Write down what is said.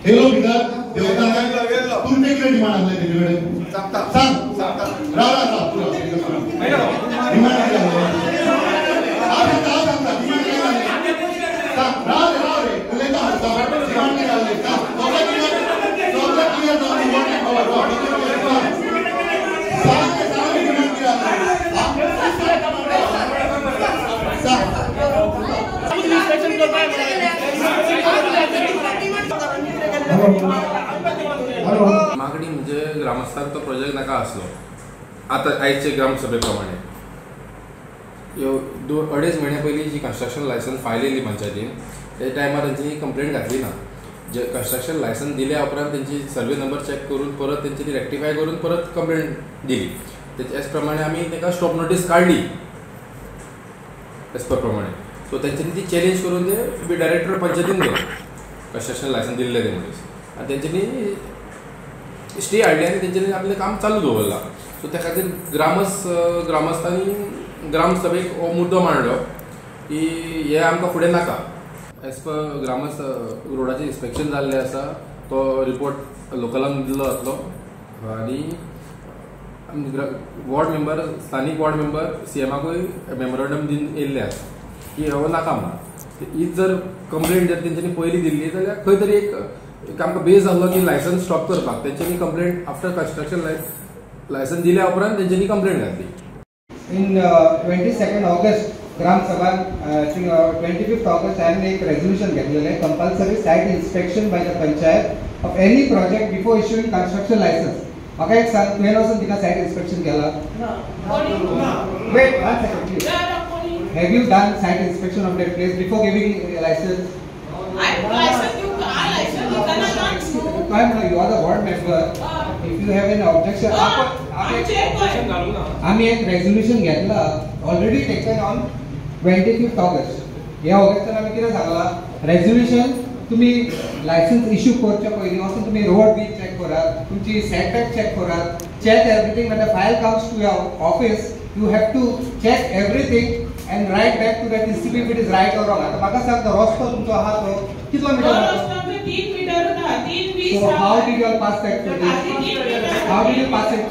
येलो भितर देवताना तुमचे कितें डिमांड आसलें तेजे कडेन सांग राव राव डिमांड कितें आसलें हांव सांगता डिमांड कितें आसलें सांग राव रे राव रे उलयता डिमांड कितें आसलें सांग सगळें क्लियर जावन सांग सांग डिमांड कितें आसलें सांग. मागणी म्हणजे ग्रामस्थांक तो प्रोजेक्ट नाका आसलो. आतां आयचे ग्रामसभे प्रमाणे 2-2.5 म्हयन्या पयलीं जी कन्स्ट्रक्शन लायसन्स फायल येयली पंचायतीन त्या टायमार तेंच्यांनी कंप्लेंट घातली ना. जे कन्स्ट्रक्शन लायसन्स दिल्या उपरांत तेंची सर्वे नंबर चॅक करून परत तेंची ती रेक्टिफाय करून परत कंप्लेंट दिली. तेच प्रमाणे आमी ताका स्टॉप नोटीस काडली एज पर प्रमाणे. सो तेंच्यांनी ती चॅलेंज करून ते डायरेक्टर पंचायतीन गेले कन्स्ट्रक्शन लायसन्स दिल्लें ते मनीस आनी तेंच्यांनी स्टे हाडली आनी तेंच्यांनी आपलें काम चालू दवरलां. सो त्या खातीर ग्रामस्थांनी ग्रामसभेक हो मुद्दो मांडलो की हें आमकां फुडें नाका. एज पर ग्रामस्थ रोडाचें इन्स्पेक्शन जाल्लें आसा तो रिपोर्ट लोकलांक दिल्लो जातलो आनी वॉर्ड मेंबर स्थानीक वॉर्ड मेंबर सीएमाकूय मेमोरंडम दिवन येयल्ले आसा की हो नाका म्हणून. हीच जर कंप्लेंट जर तेंच्यांनी पयलीं दिल्ली जाल्यार खंय तरी एक आमकां बेज जाल्लो की लायसन्स स्टॉप करपाक. तेंच्यांनी कंप्लेंट आफ्टर कन्स्ट्रक्शन लायसन्स दिल्या उपरांत तेंच्यांनी कंप्लेंट घातली. इन 22 ऑगस्ट ग्रामसभा 25 ऑगस्ट हांवें एक रेजोल्युशन घेतलेलें compulsory site inspection by the panchayat of any project before issuing construction licence. म्हाका एक सांग, तुवें वचून तिका सायट इन्स्पेक्शन केलां? Wait one second please. Have you done site inspection of that place before giving a license? I license you, I license you cannot. You are the ward member. If you have an objection, आम्ही एक resolution घेतला already taken on 25 August. ह्या Augustan आमी कितें सांगला, resolution तुम्ही licence issue करच्या पयलीं वचून तुमी रोड बी चॅक करात, तुमची सेटबॅक चॅक करात, check everything. When the file comes to your office you have to check everything and write back to that DCP if it is right or wrong. आता म्हाका सांग, तो रस्तो तुमचो आहा तो कितलो metre? 3 metre. So how did you all pass that? How did you pass it?